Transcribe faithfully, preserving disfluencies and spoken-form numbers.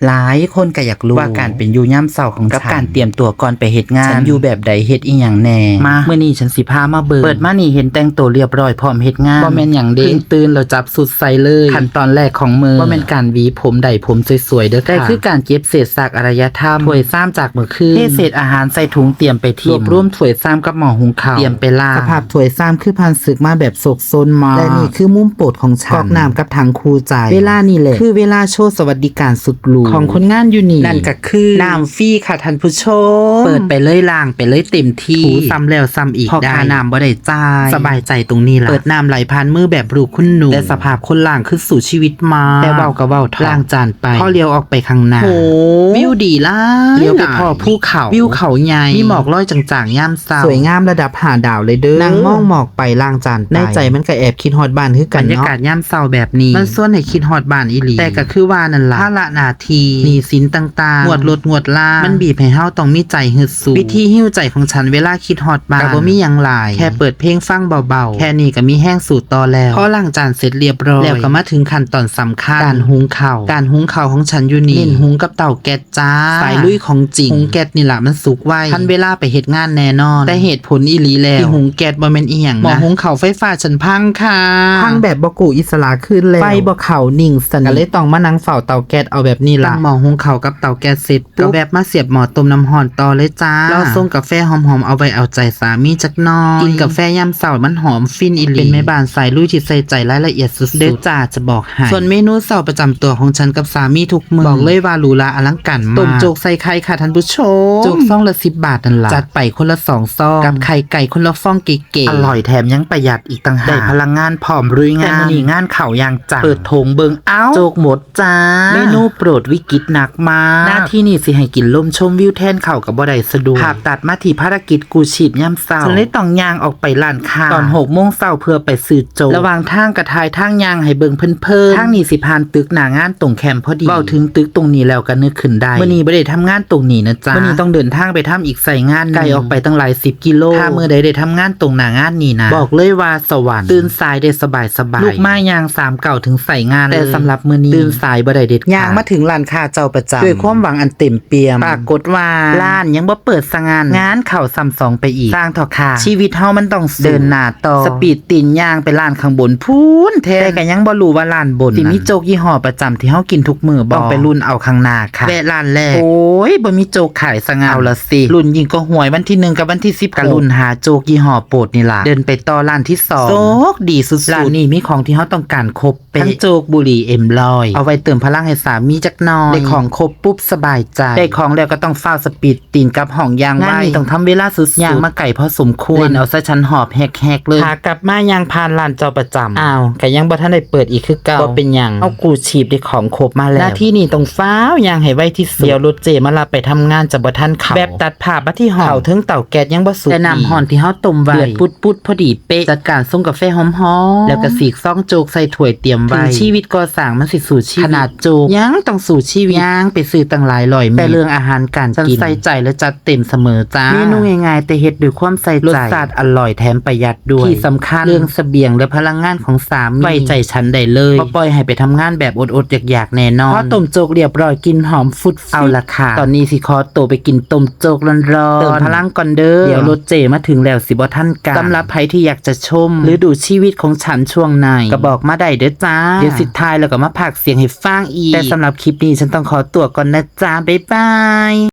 หลายคนก็อยากรู้ว่าการเป็นอยู่ยามเช้าของฉัน กับการเตรียมตัวก่อนไปเฮ็ดงาน ฉันอยู่แบบใด เฮ็ดอีหยังแหน่ มา มื้อนี้ฉันสิพามาเบิ่ง เปิดมานี่เห็นแต่งตัวเรียบร้อยพร้อมเฮ็ดงาน บ่แม่นหยังเด้ เพิ่งตื่นแล้วจับชุดใส่เลย ขั้นตอนแรกของมื้อ บ่แม่นการหวีผมไดผมสวยๆเด้อค่ะ แต่คือการเก็บเศษซากอารยธรรม ถ้วยชามจากมื้อคืน เทเศษอาหารใส่ถุงเตรียมไปทิ้ง รวบรวมถ้วยชามกับหม้อหุงข้าว เตรียมไปล้าง สภาพถ้วยชามคือผ่านศึกมาแบบโศกซนมาก และนี่คือมุมโปรดของฉัน ก๊อกน้ำกับถังคู่ใจ เวลานี่แหละ คือเวลาโชว์สวัสดิการสุดหรู ของคนงานอยู่นี่ นั่นก็คือ น้ำฟรีค่ะท่านผู้ชม เปิดไปเลย ล้างไปเลยเต็มที่ ถูซ้ำแล้วซ้ำอีก เพราะ ได้ ค่าน้ำบ่ได้จ่าย สบายใจตรงนี้ล่ะ เปิดน้ำไหลผ่านมือแบบลูกคุณหนู แต่สภาพคนล้างคือสู้ชีวิตมาก แต่เว้าก็เว้าเถาะ ล้างจานไป พอเลี้ยวออกไปข้างหน้า โห วิวดีหลาย เลี้ยวไปพ้อภูเขา วิวเขาใหญ่ มีหมอกลอยจางๆยามเช้า สวยงามระดับห้าดาวเลยเด้อ นั่งมองหมอกไป ล้างจานไป ในใจมันก็แอบคิดฮอดบ้านคือกันเนาะ บรรยากาศยามเช้าแบบนี้ มันชวนให้คิดฮอดบ้านอีหลี แต่ก็คือว่านั่นล่ะ ภาระหน้าที่ หนี้สินต่างๆ งวดรถงวดลา มันบีบให้เฮาต้องมีใจฮึดสู้ วิธีฮีลใจของฉันเวลาคิดฮอดบ้าน ก็บ่มีหยังหลาย แค่เปิดเพลงฟังเบาๆ แค่นี้ก็มีแฮงสู้ต่อแล้ว พอล้างจานเสร็จเรียบร้อย แล้วก็มาถึงขั้นตอนสำคัญ การหุงข้าว การหุงข้าวของฉันอยู่นี่ เน้นหุงกับเตาแก๊ส จ้า สายลุยของจริง หุงแก๊สนี่ล่ะมันสุกไว ทันเวลาไปเฮ็ดงานแน่นอน แต่เหตุผลอีหลีแล้ว ที่หุงแก๊สบ่แม่นอีหยังนะ หม้อหุงข้าวไฟฟ้าฉันพังค่ะ พังแบบบ่กู้อิสระคืนแล้ว ไฟบ่เข้านิ่งสนิท ก็เลยต้องมานั่งเฝ้าเตาแก๊สเอาแบบนี้ล่ะ ตั้งหม้อหุงข้าวกับเตาแก๊สเสร็จปุ๊บ ก็แวบมาเสียบหม้อต้มน้ำร้อนต่อเลยจ้า รอชงกาแฟหอมๆเอาไว้เอาใจสามีจักหน่อย กลิ่นกาแฟยามเช้ามันหอมฟินอีหลี เป็นแม่บ้านสายลุยที่ใส่ใจรายละเอียดสุดๆ เด้อจ้า จะบอกให้ ส่วนเมนูเช้าประจำตัวของฉันกับสามีทุกมื้อ บอกเลยว่าหรูหราอลังการมาก ต้มโจ๊กใส่ไข่ค่ะท่านผู้ชม โจ๊กซองละสิบบาทนั่นล่ะ จัดไปคนละสองซอง กับไข่ไก่คนละฟองเก๋ๆ อร่อยแถมยังประหยัดอีกต่างหาก ได้พลังงานพร้อมลุยงาน แต่มื้อนี้งานเข้าอย่างจัง เปิดโถงเบิ่ง เอ้า โจ๊กหมดจ้า เมนูโปรดวิกฤตหนักมาก หน้าที่นี่สิให้กินลมชมวิวแทนข้าวก็บ่ได้สะดวก ภาพตัดมาที่ภารกิจกู้ชีพยามเช้า ฉันเลยต้องย่างออกไปร้านค้า ตอนหกโมงเช้าเพื่อไปซื้อโจ๊ก ระหว่างทางก็ถ่ายทางย่างให้เบิ่งเพลินๆ ทางนี้สิผ่านตึกหน้างานตรงแคมพอดี เว้าถึงตึกตรงนี้แล้วก็นึกขึ้นได้ มื้อนี้บ่ได้ทำงานตรงนี้นะจ๊ะ มื้อนี้ต้องเดินทางไปทำอีกสายงานหนึ่ง ไกลออกไปตั้งหลายสิบกิโล ถ้ามื้อใดได้ทำงานตรงหน้างานนี่นะ บอกเลยว่าสวรรค์ ตื่นสายได้สบายๆ ลุกมาย่างสามเก้าถึงสายงานเลย แต่สำหรับมื้อนี้ ตื่นสายบ่ได้เด็ดขาด ย่างมาถึงร้านค้าเจ้าประจำ ด้วยความหวังอันเต็มเปี่ยม ปรากฏว่า ร้านยังบ่เปิดซะงั้น งานเข้าซ้ำสองไปอีก ช่างเถาะค่ะ ชีวิตเฮามันต้องสู้ เดินหน้าต่อ สปีดตีนย่างไปร้านข้างบนพู้นแทน แต่ก็ยังบ่รู้ว่าร้านบนสิมีโจ๊กยี่ห้อประจำที่เฮากินทุกมื้อบ่ ต้องไปลุ้นเอาข้างหน้าค่ะ แวะร้านแรก โอ้ย บ่มีโจ๊กขายซะงั้น เอาละสิ ลุ้นยิ่งกว่าหวยวันที่หนึ่งกับวันที่สิบหก ก็ลุ้นหาโจ๊กยี่ห้อโปรดนี่ล่ะ เดินไปต่อร้านที่สอง โชคดีสุดๆ ร้านนี้มีของที่เฮาต้องการครบ เป๊ะ ทั้งโจ๊ก บุหรี่ เอ็มร้อย เอาไว้เติมพลังให้สามีจักหน่อย ได้ของครบปุ๊บสบายใจ ได้ของแล้วก็ต้องฟ้าวสปีดตีนกลับห้องอย่างไว งานนี้ต้องทำเวลาสุดๆ ย่างมาไกลพอสมควร เล่นเอาซะฉันหอบแฮกๆเลย ขากลับมาย่างผ่านร้านเจ้าประจำ อ้าว ก็ยังบ่ทันได้เปิดอีกคือเก่า บ่เป็นหยัง เฮากู้ชีพได้ของครบมาแล้ว หน้าที่นี้ต้องฟ้าวย่างให้ไวที่สุด เดี๋ยวรถเจ้มารับไปทำงานจะบ่ทันเข้า แบบตัดภาพมาที่ห้อง เข้าถึงเตาแก๊สยังบ่สุก แต่น้ำร้อนที่เฮาต้มไว้ เดือดปุดๆ พอดีเป๊ะ จัดการชงกาแฟหอมๆ แล้วก็ฉีกซองโจ๊กใส่ถ้วยเตรียมไว้ ถึงชีวิตก่อสร้างมันสิสู้ชีวิต ขนาดโจ๊กยังต้องสู้ชีวิต ย่างไปซื้อตั้งหลายร้อยเมตร แต่เรื่องอาหารการกิน ฉันใส่ใจและจัดเต็มเสมอจ้า เมนูง่ายๆ แต่เฮ็ดด้วยความใส่ใจ รสชาติอร่อยแถมประหยัดด้วย ที่สำคัญ เรื่องเสบียงและพลังงานของสามี ไว้ใจฉันได้เลย บ่ปล่อยให้ไปทำงานแบบอดๆ อยากๆ แน่นอน พอต้มโจ๊กเรียบร้อย กลิ่นหอมฟุดๆ เอาละค่ะ ตอนนี้สิขอตัวไปกินต้มโจ๊กร้อนๆ เติมพลังก่อนเด้อ เดี๋ยวรถเจ้มาถึงแล้วสิบ่ทันการ สำหรับใครที่อยากจะชม หรือดูชีวิตของฉันช่วงใน ก็บอกมาได้เด้อจ้า เดี๋ยวสิถ่ายแล้วก็มาพากย์เสียงให้ฟังอีก แต่สำหรับคลิปนี้ฉันต้องขอตัวก่อนนะจ้า บ๊ายบาย